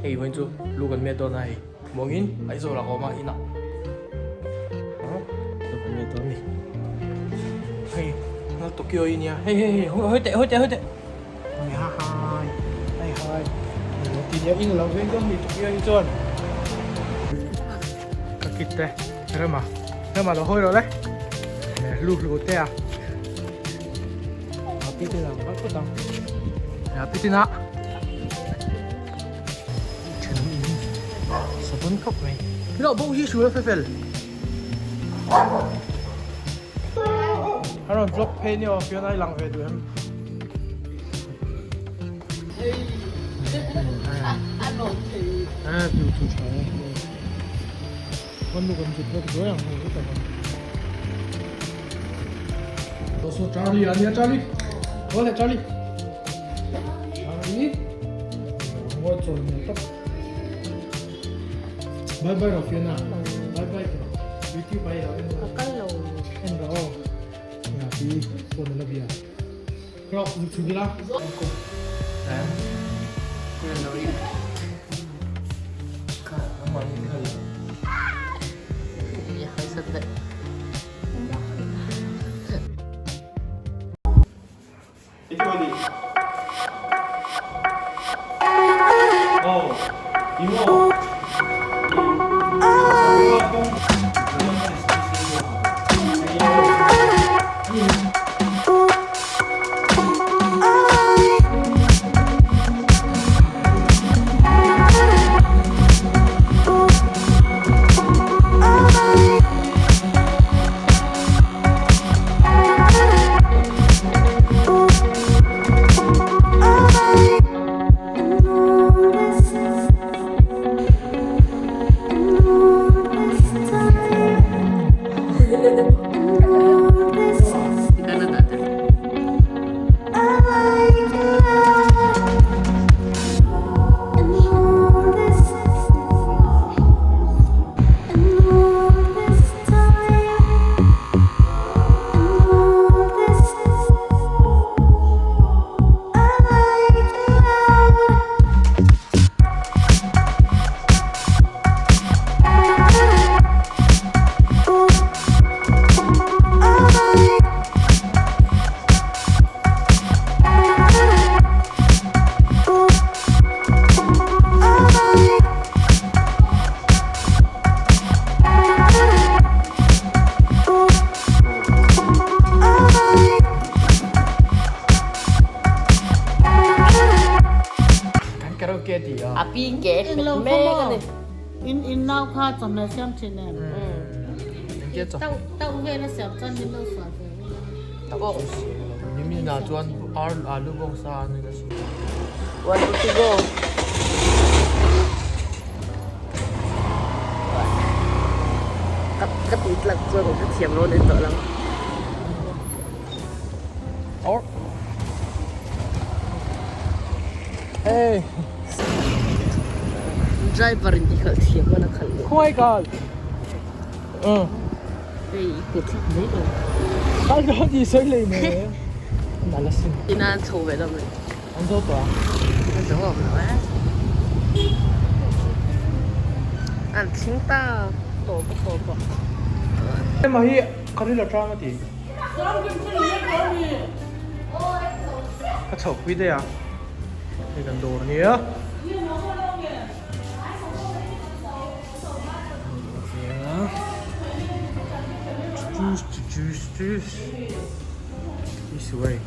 Hei vawiin chu lu kan met dawn a hei muangin Aizawl ah ka awm a inah lu kan met dawn a ni. Hei Tokyo hi nia hei hei hei hawi teh hawi teh hawi teh hi hi hi ti nia in lo veng dawn a ni Tokyo hi chuan ka kit te rema rema lo hawi rawh le hlu hlu te a pi te lang vak phawt ang pi tin a thenawm in savun khawp mai hello bo hi hrul a fe fel a rawn vlog phei nia aw fiona i lang ve duh em a view chu tha e kan zut vek zuai ang hei vek ang so Charlie a nia Charlie aw le Charlie Charlie ngawi chawi hmel tawp bye bye rawh Fiona bye bye rawh YouTube ai lo en ka kal lo en rawh aw nga pi phone la bia rawh zuk chhuk ila Kan karaoke ti a. A pi ke Englo mek kha maw? a ni. In in nau kha chawhmeh siam thin em? Engtia chawhmeh? Tauh tauh vel a siam chuan min lo sual ve ula. Tauh chu si lo. Nimin ah chuan ar alu bawk sa an in a si. One two three go. Ka ka tih tlak chuan ka thiam lo ni tawh lang. Or. Hey. Driver in i khalh thiam a la khalh leh. Khawngaih kal. Hei i kut thlak mai lo. Kal dawn tih sawi lei mai e. Nal asin. Ina an chho ve lo mai. An zo tawh a. An zo awm lo e. An thleng ta tawp a tawp a. Emma hi ka ril atang a ti. Ka chhoh pui daih a. Hei kan dawr ania. Juice juice juice. This way.